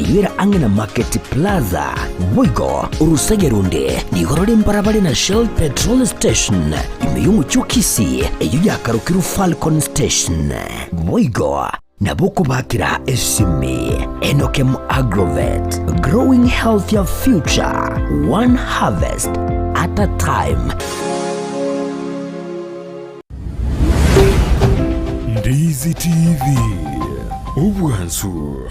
Eyio ere ang'e na Market Plaza. Boigo orosege ronde nigo rore mbarabare na Shell Petrol Station ime y'omochie o Kisii, eyio yakarokirwe Falcon Station. Boigo nabo okobakera esimi Enokem Agrovet, growing healthier future, one harvest at a time. Ndizi TV, obwansu.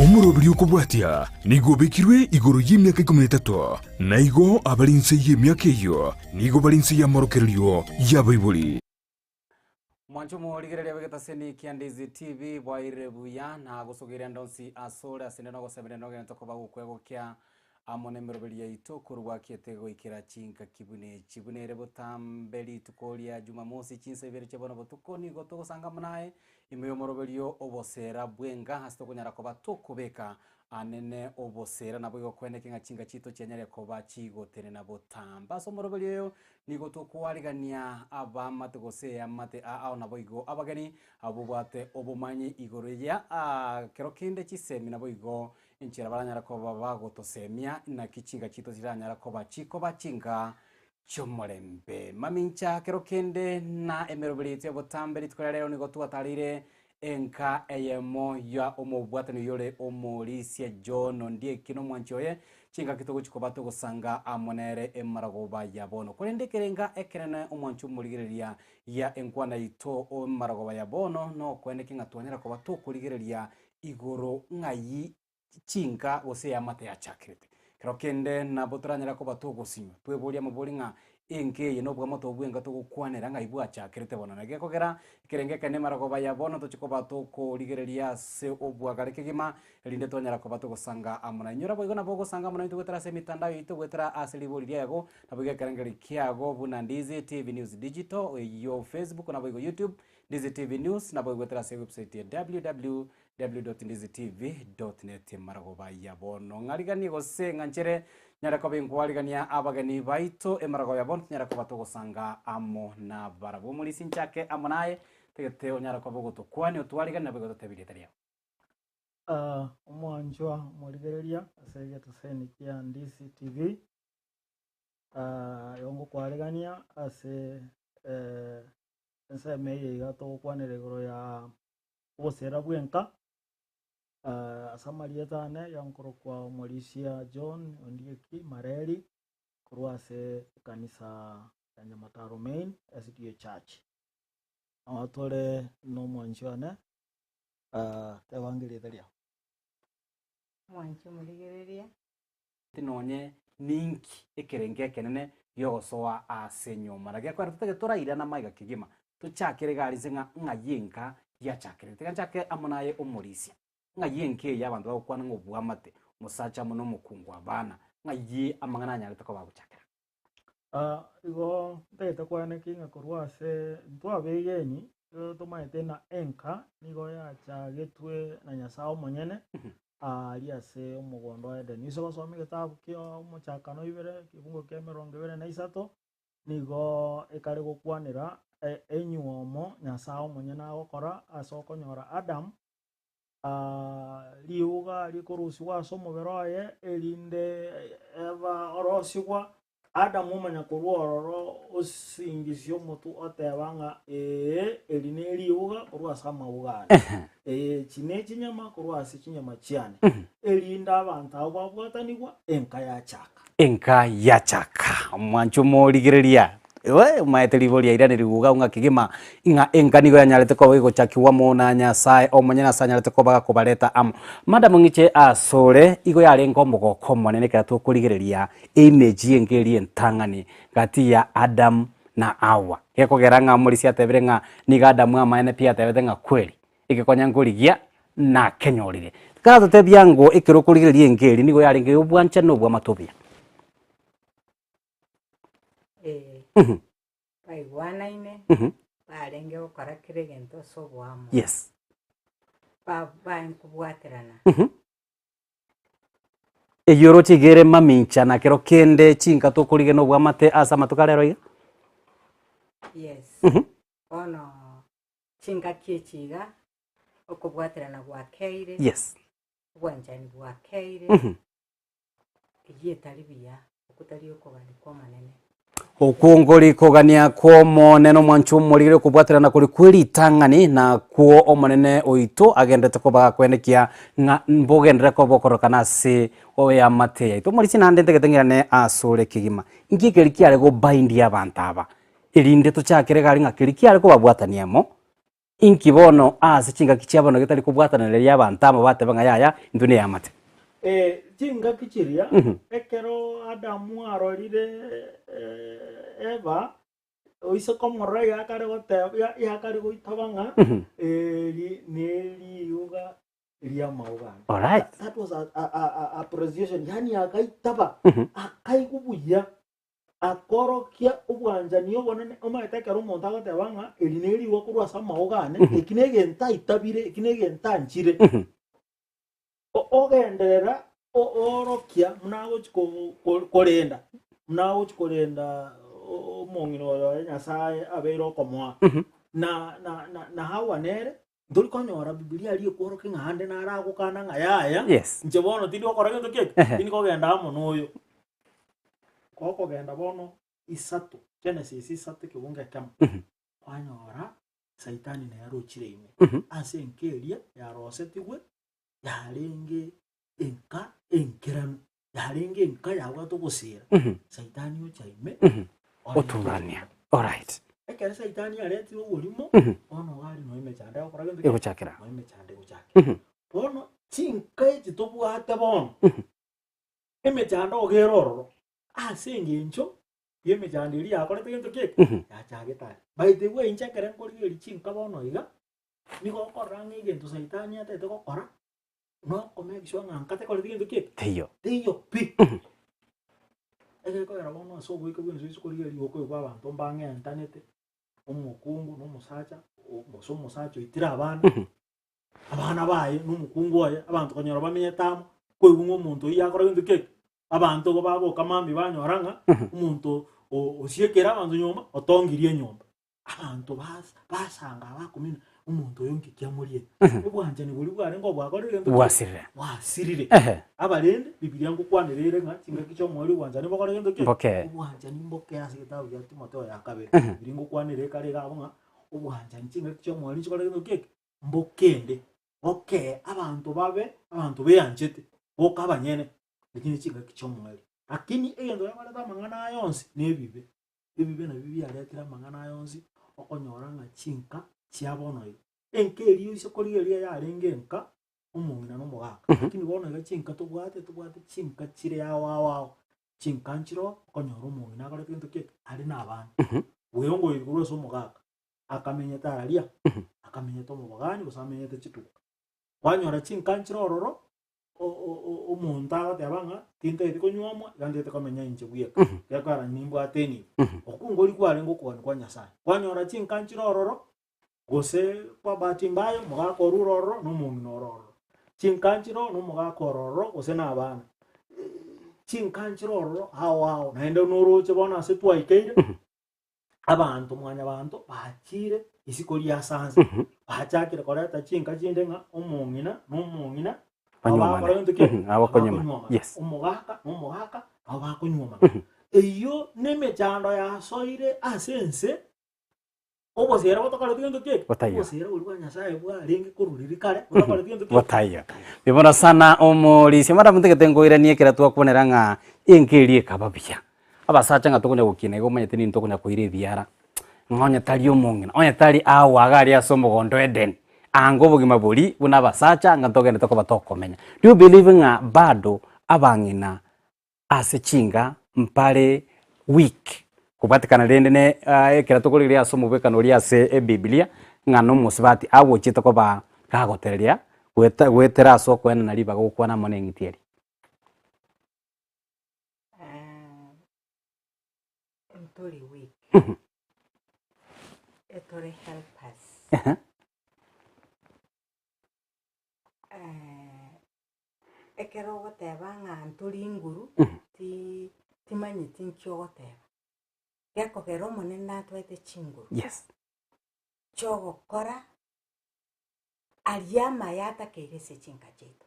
Omoroberi okobwatia nigo obekirwe igoro y'emiaka ikomi na etato, na igo abare inse y'emiaka eyio nigo bare inse y'amorokererio y'abaibori. Mwanche omorigereria bw'egetaseni kia Ndizi TV bwairire buya na gosogeria ande onsi asore ase inde nogosemeria nogento koba gokwegokia amo nemeroberi yaito korwa bwakiete goikera chingaki buna echi. Buna ere botambe rituko ria Jumamosi chinsa ibere chia bono botuko nigo togosanga amo naye ime y'omoroberio obosera bw'enga ase tokonyara koba tokobeka anene obosera naboigo kweneke ng'a chinga chiaito chianyare koba chigotenena botambe. Ase omoroberio oyo nigo tokoarigania abaamate gose eamate ao naboigo abageni abobwate obomanyi igoro ya kero kende chisemi naboigo Enchera baranyare koba bagotosemia naki chinga chiaito chiranyare koba chikoba chinga chi'omorembe. Mamincha kero kende na emeroberi yaito ya botambe rituko ria rero nigo twatareire enka eyemo ya omobwatani oyio ore omorisia John Ondieki na omwanchi oye, chingaki togochia koba togosanga amo nere emaragoba ya bono. Korende ekerenga ekenene omwanchi omorigereria ya enkwana yaito emaragoba ya bono nokoeneki ng'a twanyara koba tokorigereria igoro ng'ai chinka gose eamate yachakerete. Kero kende nabo toranyare koba togosinywa, tweborie amabori ng'a enka eye na obwamate obwo bw'enka togokwanera ng'ai bwachakerete bono. Naki gekogera ekerengo ekene marogoba ya bono tochie koba tokorigereria ase obwagare kegima, erinde twanyara koba togosanga amo nainwe. Naboigo nabo ogosanga amo naintwe goetera ase emitandao yaito, goetera ase ribori riago, naboigo ekerengerio kiago buna Ndizi TV News Digital, eyio Facebook, naboigo YouTube, Ndizi TV News, naboigo goetera ase ewebsite ya www.ndizitv.net Emaragoba ya bono ng'ariganie gose ng'a nchere nyare koba inkwarigania abageni baito emaragoba ya bono tinyare koba togosanga amo nabarabwo. Omorisia nchake amo naye tagete onyare koba ogotokwania otwariganie naboigo totebie erieta riao. Omwanchwa omorigereria ase egeteseni kia Ndizi TV, igo ngokwarigania ase ensemo eye iga togokwanera igoro ya obosera bw'enka, ase amarieta ane iga nkorokwa Omorisia John Ondieki Mareri, korwa ase ekanisa ya Nyamataro Main SDA Church. Nabo tore na omwanchi one, teba erieta riao. Omwanchi omorigereria. Nonye ninki ekerengo ekenene giogosoa ase enyomba. Na gekoera totagete torairane amaiga kegima, tochakere iga aria inse ng'a ng'ai enka yachakerete. Tiga nchake amo naye omorisia, ng'ai enka eye abanto bagokwana ng'a obwamate, omosacha amo na omokungu, abana, ng'ai amang'ana anyarete koba agochakera? Igo ntagete kwane ki ng'a korwa ase intwe abegeni, nigo tomaete ng'a enka nigo yachagetwe na Nyasae omonyene, Aaria ase omogondo o Edeni. Ase gosoma egetabu kia omochakano ibere, ekefungo kia emerongo ebere na isato, nigo ekare gokwanera enyuomo Nyasae omonyene agokora ase okonyora Adamu, riuga rikorusigwa ase omobere oye, erinde Eva orosigwa, Adamu omanya korwa ororo osingisia omotwe oteba ng'a ee, eri neriuga korwa ase amauga ane, ee, echi nechinyama korwa ase chinyama chiane, erinde abanto abwo babwatanigwa, enka yachaka. Enka yachaka. Omwancho omorigereria, we omaete ribori riairaneriwe iga ng'a kegima, ng'a enka nigo yanyarete koba egochakigwa amo na Nyasae omonyene ase anyarete koba gakobareta amo. Madam ng'iche asore, igo yarenge omogoko omonene ekero tokorigereria Eimage y'enka eria entang'ani gati ya Adamu na Hawa. Gekogera ng'a omorisia atebire ng'a nigo Adamu amaene pi atebete ng'a kweri, egekonya nkorigia nakenyorire. Tikaratotebi ango ekero okorigereria enka eria nigo yarenge y'obwanchani na obwamate obuya. Ee, baigwanaine, barenge gokora kera egento ase oboamo. Yes. Ba- bankobwaterana. Eyio oroche iga ere mamincha na kero kende chinka tokorigena obwamate ase amatuko a rero iga? Yes. Bono chingaki echi iga, okobwaterana gwakeire. Yes. Obwanchani bwakeire, eyio etari buya, okwo tari okogania kw'Omonene. Okwo nkori kogania kw'Omonene omwancho omorigere okobwaterana kori kwe ritang'ani, nakwo Omonene oito agenderete koba gakwenekia ng'a mbogenderere koba okorokana ase eamate yaito. Omorisia naende ntagete ng'irane asore kegima. Inki ekeri kiare gobaindia abanto aba, erinde tochakere iga aria ng'a keri kiare kobabwatania amo, Inki bono ase chingaki chia bono getari kobwatana riria abanto amo bateba ng'a yaya, intwe neamate? Ee, chingaki chiria, ekero Adamu arorire Eva, oise komorora yakare goteba yakare goitaba ng'a eri neriuga ri'amauga ane. Alright. That was a, a, a, a appreciation, yaani agaitaba, akaigwa buya. Akorokia obwanchani obonene, omanyete ekero omonto agoteba ng'a eri nerigwa korwa ase amaogo ane, eki negento aitabire, eki negento anchire. O- Ogenderera o- oorokia buna agochi ko- ko- korenda, buna agochi korenda o- omong'ina oyo oye Nyasaye abeire okomoa. Na na na na Hawa nere, ntori konyora bibilia aria ekworokia ng'a ande naro agokana ng'a yaya, Yes. inche bono tindi gokora gento ki eke, Ehe. tindi kogenda amo na oyo. Gokogenda bono isato, Genesis isato ekebungo ekemo, kwanyora saitani nere ochire ime, ase enka eria yarosetigwe yarenge enka enkeranu, yarenge enka yabwate ogosira, saitani ocha ime, oreta Oturania. oborimo. Alright. Ekero saitani aretire oborimo, bono iga aria noe emechando egokora gento ki? Egochakera. Noe emechando egochakera. Bono chinka echi tobwate bono, emechando iga ere ororo, ase eng'encho y'emechando eria yakorete gento ki eke? Yachagete aria. By the way inche ekere nkorigereria chinka bono iga, nigo okorora ng'a egento saitani atagete gokora, nokomake sure ng'a nka tekoreti gento ki eke? Teiyo. Teiyo pi. Egekogera bono ase oboike bw'ense ase korigereria okoigwa abanto mbang'entanete, omokungu na omosacha, o- gose omosacha oitire abana, abana baye na omokungu oye, abanto konyora bamenyete amo, koigwa ng'a omonto oyio akora gento ki eke, abanto igo baboka mambia banyora ng'a omonto o- osiekere abanto nyomba, otongirie enyomba. Abanto bas- basanga bakumina, omonto oyo nki kiamoriete? Obwanchani boria bwarenge obwakorire gento ki? Bwasirire. Bwasirire. Ehe. Aba rende, Bibilia ngokwanera ere ng'a chingaki chi'omoerio obwanchani bokore gento ki? Mbokee. Obwanchani mbokee ase egetabu gia Timotheo ya kabere. Bibilia ngokwanera ekare iga abwo ng'a obwanchani chingaki chi'omoerio nchikore gento ki eke? Mbokende. Bokee abanto babe abanto beanchete, boka abanyene, lakini chingaki chi'omoerio. Lakini egento gekoreta amang'ana aya onsi nebibe. Ebibe nabio biaretire amang'ana aya onsi, okonyora ng'a chinka chia bono iga. Enka eria oise korigereria yarenge enka, omong'ina na omogaka, lakini bono iga chinka tobwate, tobwate chinka chire ao ao ao, chinka nchiroo, okonyora omong'ina akorete gento ki eke, are na abana. Bweongoiri korwa ase omogaka, akamenyete araria, akamenyete omobogani gose amenyete chituka. Kwanyora chinka nchire ororo, omonto agoteba ng'a tintageti konyuomwa, iga ntagete komenya inche bweka, gekogera nimbwate enibo. Okwo nkori kwarenge okogania kwa Nyasaye. Kwanyora chinka nchire ororo, gose kwa bahati mbaya omogaka orure ororo na omong'ina ore ororo. Chinka nchire oo na omogaka ore ororo gose na abana. Chinka nchire ororo ao ao, naende noroche bono ase twaikeire, abanto mwanyabanto bachire isiko ria sansa, bachakire koreta chinka chinde ng'a omong'ina na omong'ina nabo Banyuomane. bakora gento ki? Mhm, nabo bakonyuomana. Bakonyuomana. Yes. Omogaka na omogaka nabo bakonyuomana. Eyio nemechando yasoire ase ense, obosera botokoreti gento ki eke? Botaiyo. Obosera boria bwa Nyasaye bwarenge korwa riria kare, botokoreti gento ki eke? Botaiyo. Mbuya sana omorisia madam ntagete nkoiranie ekero twakwanera ng'a enka eria ekaba buya. Abasacha ng'a tokonya gokina iga omanyete ninto okonya koira ebiara, ng'a onye tari omong'ina, onye tari Hawa iga aria ase omogondo o Edeni, anga obogima boria buna abasacha anga ntogenderete koba tokomenya. Do you believe ng'a bado abang'ina ase chinga mbare weak kobwatekana rende ne ekero tokorigereria ase omobwekano oria ase ebibilia, ng'a na omosubati agochiete koba gagotereria goeta goetera ase okoenana ribaga gokwana amo na eng'iti eria? Ntori weak. Etore helpers. Ekero ogoteba ng'a ntori nguru, ti- timanyeti nki ogoteba. Gekogera Omonene natwete chinguru Yes. chiogokora aria amaya atakeire ase chinka chiaito.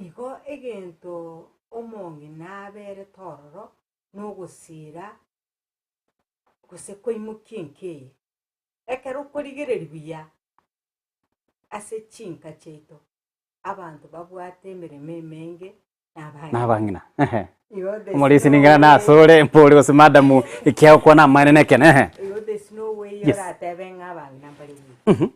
Igo egento omong'ina aberete ororo, nogosiira gose koimokia enka eye. Ekero okorigereria buya ase chinka chiaito, abanto babwate emeremo emenge na Nabang'ina. Ehe. Igo there's Omorisia no ning'ana way- nasore mpore gose madam ekiagokwana amaene na ekene ehe. Igo there's no way Yes. oratebe ng'a abang'ina mbare buya.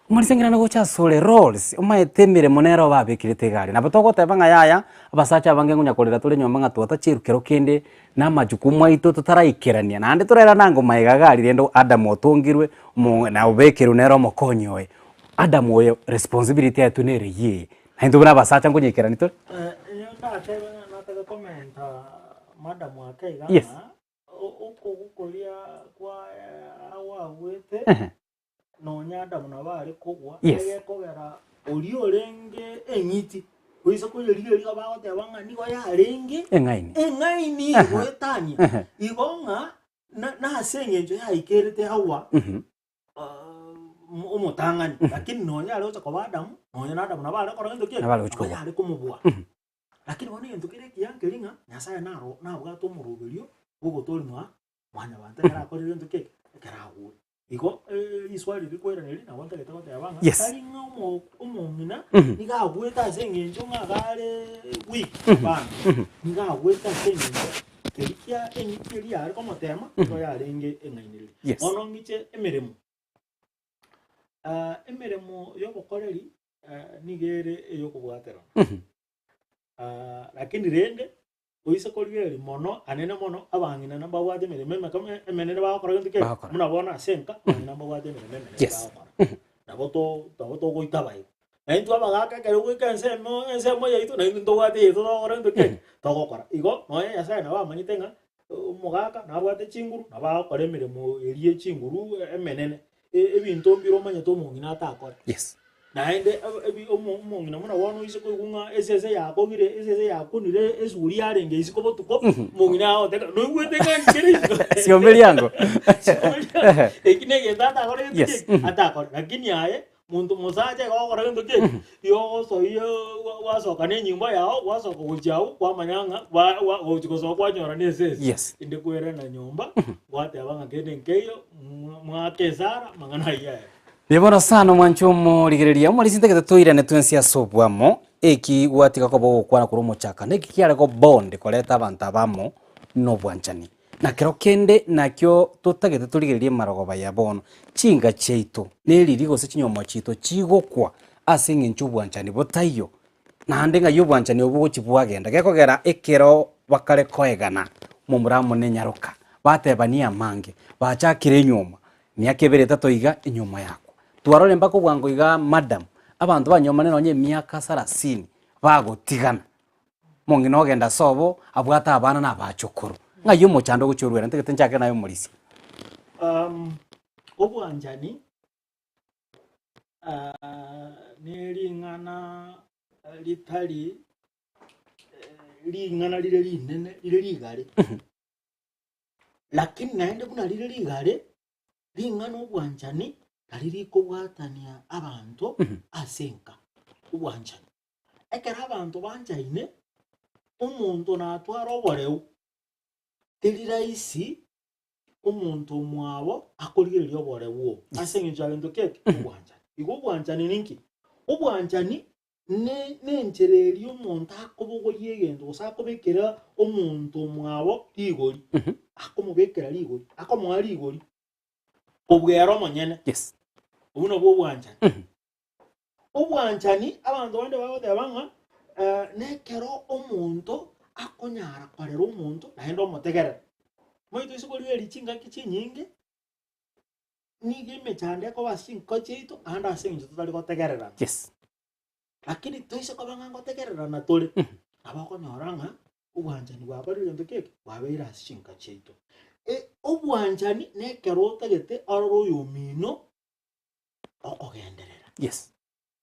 Omorisia ng'ina gocha asore roles, omaete emeremo nere obabekerete egari. Nabo togoteba ng'a yaya, abasacha abange ngonya korera tore nyomba ng'a twatachirwe kero kende na amajukumu aito totaraikerania. Naende torairane ango magega iga aria rende Adam otongirwe, omo na obekerwe nere omokonyi oye. Adam oyo responsibility yaye nere eyio eye. Na intwe buna abasacha nkonyekerania tore. Inye ndatebe ng'a natake komenta madam ake iga Yes. ng'a okogukoria kwa agwagwete nonya Adamu nabo are kogwa, Yes. egekogera oria orenge eng'iti, goisa koyerigereria igo bagoteba ng'a nigo yarenge Eng'aini. eng'aini Aha. goetania. Ehe. Igo ng'a na- nase eng'encho yaikerete Hawa ah, omo- omotang'ani, lakini nonya are gocha koba Adamu, nonya na Adamu nabo are gokora gento ki? Nabo are gochi Nabo kogwa. yare komobua. Lakini bono egento kere ekiya nkeri ng'a Nyasaye naro nabwate omoroberio bw'ogotoria mwa mwanyabanto ekero akorire gento ki eke, ekero agure. Igo riswali rikoiraneria nabo ntagete goteba ng'a Yes. tari ng'a omo omong'ina Mhm. nigo agwete ase eng'encho ng'a iga are weak hapana. Nigo agwete ase eng'encho keria kia eng'iti eria yare komotema nigo yarenge eng'ainereria. Yes. Bono ng'iche emeremo, emeremo ya obokoreri nigo ere eyokobwaterana. Lakini rende Oise korigereria mono anene mono abang'ina nambabwate emeremo emeke emenene bagokora gento keri, Bagokora. buna bono ase enka abang'ina mbabwate emeremo emenene Yes. bagokora. Nabo to nabo togoita abaibori. Na intwe abagaka ekero goika ensemo ensemo yaito naintwe ntobwate eyeito togokora gento keri, togokora. Igo nonye Nyasaye nabo amanyete ng'a omogaka nabwate chinguru, nabo agokora emeremo eria chinguru emenene. Ebinto mbire omanyete omong'ina atakore. Yes. Naende ebi omo omong'ina buna bono oise koigwa ng'a esese yakogire, esese yakunire esuguri yarenge isiko botuko, omong'ina agoteba noigwete ng'a nkere isiko. Siombe riango. Siombe riango. Eki na egento atakore gento Yes. ki? Atakore. Lakini aye, monto mosacha igo ogokora gento ki? Igo ogosoyia gwasoka na enyimbo yago, gwasoka gochia abwo, kwamanya ng'a gwa gwa gochi gosoka kwanyora na esese. Yes. Inde kwerana nyomba, gwateba ng'a kende nkeiyo, mwake esara, amang'ana ayio aye. Mbuya bono sana omwanche omorigereria omorisia ntagete toirane twensi ase obwamo, eki gwatiga koba ogokwana korwa omochakano, eki kiare go bond koreta abanto aba amo nobwanchani. Na kero kende nakio totagete torigererie emarogoba ya bono, chinga chiaito na eriri gose chinyomo chiaito chigokwa ase eng'encho obwanchani botaiyo, naende ng'ai obwanchani obwo gochia bwagenda, gekogera ekero bakare koegana momura amo na enyaroka, batebania amange, bachakire enyoma, Miaka ebere etato iga enyiomo yakwa. Twarore mpaka obwango igaa madam, abanto banyiomane nonye emiaka sarasini, bagotigana. Omong'ina ogenda sobo, abwate abana na abachokoro. Ng'ai omochando ogochia orwere? Ntagete nchakere naye omorisia. Obwanchani ne ring'ana ritari ring'ana rire rinene rire rigare. Lakini naende buna rire rigare, ring'ana obwanchani nari rikobwatania abanto ase enka, obwanchani. Ekero abanto banchaine, omonto natware oboreu, teri rahisi omonto omwabo akorigereria oboreu obo ase eng'encho ya gento ki eke? Obwanchani. Igo obwanchani ninki? Obwanchani Ne nenchera eria omonto akobogoria egento, gose akobekera omonto omwabo rigori, akomobekera rigori, akomoa rigori, kobua ere omonyene. Yes. Obwo nabwo obwanchani. Obwanchani, abanto bande bagoteba ng'a eh, nekero omonto akonyara korera omonto naende omotegerere. Omanyete ase korigereria chingaki chinyinge, Nigo emechando ekoba ase chinko chiaito naende ase eng'encho totari gotegererana. Yes. Lakini toise koba ng'a ngotegererana tore, nabo okonyora ng'a obwanchani bwakorire gento ki eke? Bwabeire ase chinka chiaito. E- obwanchani na ekero otagete orore oyomino okogenderera. Yes.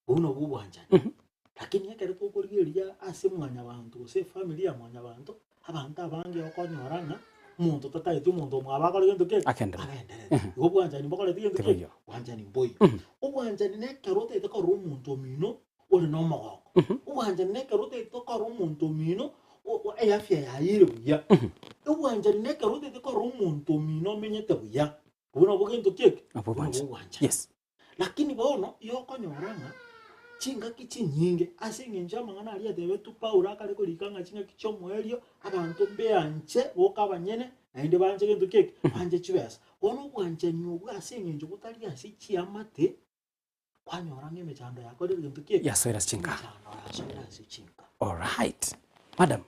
Obwo nobwo obwanchani. Lakini ekero tokorigereria ase mwanyabanto gose efamiri ya mwanyabanto, abanto abange okonyora ng'a omonto tatageti omonto omwabo akore gento ki? Agenderere. Agenderere. Igo obwanchani mbokoreti gento ki? Tiboiyo. Obwanchani mboiyo. Obwanchani na ekero otagete korora omonto omino. ore na omogoko. Obwanchani na ekero otagete korora omonto omino o- o- eafya yaye ere buya. Obwanchani na ekero otagete korora omonto omino omenyete buya, obwo nabwo gento ki eke? Nabwo Obwo nabwo obwanchani. obwanchani. Yes. Lakini bono igo okonyora ng'a chingaki chinyinge ase eng'encho y'amang'ana aria atebetwe Paulo akare korika ng'a chingaki chi'omoerio abanto mbeanche boka abanyene naende banche gento ki eke? Banche chibesa. Bono obwanchani obwo ase eng'encho botari ase chiamate, kwanyora ng'a emechando yakorire gento ki eke? Yasoire ase chinka. Emechando yasoire ase chinka. Alright. Madam,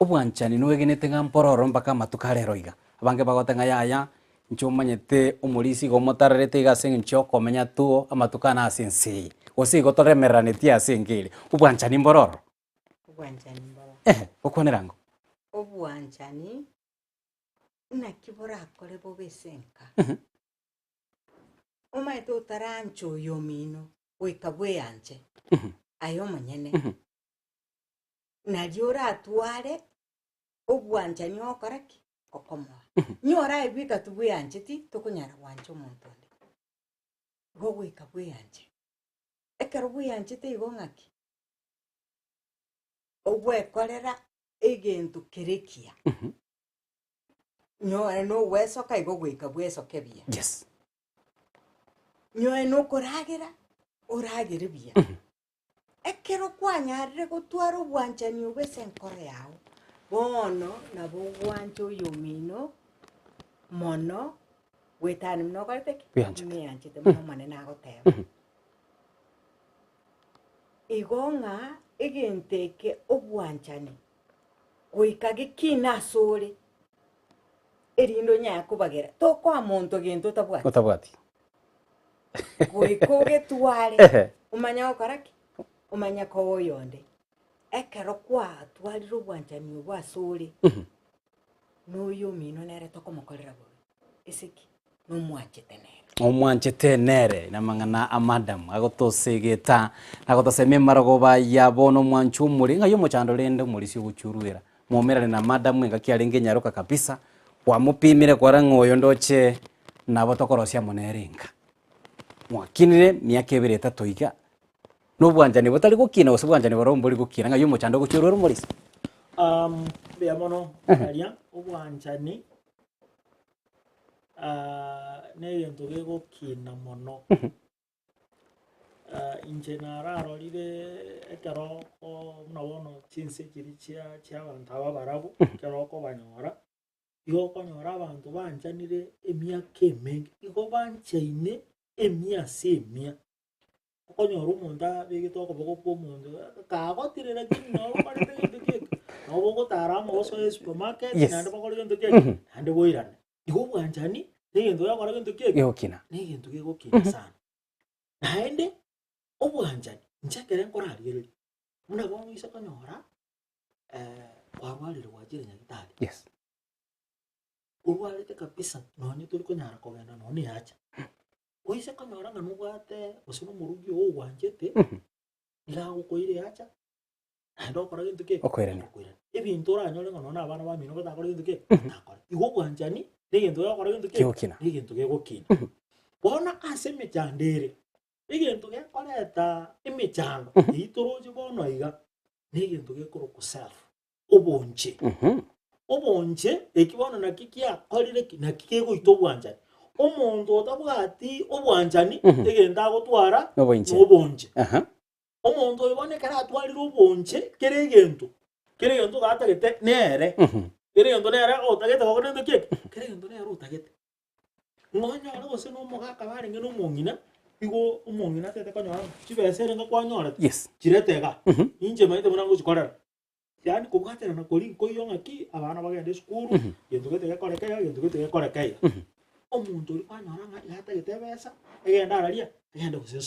obwanchani noegenete ng'a mpororo mpaka amatuko arero iga. Abange bagoteba ng'a yaya, inche omanyete omorisia iga omotarerete iga ase eng'encho ya okomenya tu amatuko ane ase ense eye. Gose igo toremereranetie ase enka ere. Obwanchani mbororo? Obwanchani mbororo. Ehe, gokwanera ango. Obwanchani, naki borakore bobe ase enka? Omanyete otaranche oyomino, goika bweanche aye omonyene. Nario oratware obwanchani ogokora ki? Okomoa. Nyora aye bweka tibweancheti, tokonyara gwancha omonto onde. Igo goika bweanche. Ekero bweanchete igo ng'aki? Ogwekorera egento kere ekiya. Nyoe nogwesoka igo goika bwesoke buya. Yes. Nyoe nokoragera, oragere buya. Ekero kwanyarire gotwara obwanchani obwo ase enkoro yao, bono nabo ogwancha oyomino mono goetania buna okorete ki? Bweanchete. Buna eanchete buna Omonene agoteba. Igo ng'a egento eke obwanchani goika gekine asore, erinde onyare kobagera, tokoa monto gento otabwati. Otabwati. Goika ogetware, Ehe. omanye gokora ki? Omanye koa oyonde. Ekero kwatwarire obwanchani obwo asore, na oyo omino nere tokomokorera bobe, ase ki? Nomwanchete nere. Omwanchete nere, namang'ana a madam agotosegeta na gotosemia emarogoba ya bono omwancho omore ng'ai omochando rende omorisia ogochurwera. Mwomerane na madam engaki arenge enyaroka kabisa, kwamopimire kwarora ng'a oyo ndoche nabo tokorosia amo nere enka. Mwakinire miaka ebere etato iga, na obwanchani botari gokina gose obwanchani borobwo mbori gokina ng'ai omochando ogochurwera omorisia. Mbuya mono aria obwanchani negento gegokina mono. Inche nararorire ekero ko buna bono chinse chiria chia chia abanto aba abarabwo, ekero okobanyora, igo okonyora abanto banchanire emiaka emenge, igo banchaine emia ase emia. Okonyora omonto abegete okoboko kwa omonto, kagotire lakini nabo okorete gento ki eke, nabo ogotara amo osoe esupermarket, Yes. naende bakore gento ki eke, naende boirane. Igo obwanchani, na egento gekogora gento ki eke, Gegokina. na egento gegokina sana. Naende, obwanchani, inche ekere nkorarigereria, buna bono oise konyora kwarwarire gwachire nyagetari, Yes. orwarete kabisa nonye tori konyara kogenda nonye na eacha. Oise konyora ng'a nobwate gose na omorugi oo ogwanchete, nigo agokoira eacha, naende okora gento ki? Okoirania. Okoirania. Ebinto oranyore ng'a nonye na abana bamino batakore gento ki? Batakore. Igo obwanchani, na egento gegokora gento ki? Kegokina. Na egento gegokina. Bono ase emechando ere, egento gekoreta emechando, eywo toroche bono iga, na egento gekorokwa self, obonche. Obonche, eki bono naki kiakorire ki? Naki kegoita obwanchani. Omonto otabwati obwanchani, egento agotwara Noboinche. nobonche. Aha. Omonto oyo bono ekero atwarire obonche, kera egento, kera egento iga atagete nere, kera egento nere otagete gokora gento ki eke, kera egento nere otagete. Ng'a onyore gose na omogaka barenge na omong'ina, igo omong'ina atagete konyora ng'a chibesa ere ng'a kwanyorete, Yes. chirete igaa, inche maete buna ngochikorera. Yaani kobwaterana koria nkoiyo ng'aki abana bagende esukuru, gento gete gekoreke iga, gento gete gekoreke iga. Omonto oria kwanyora ng'a iga atagete ebesa, egende araria, egende gose.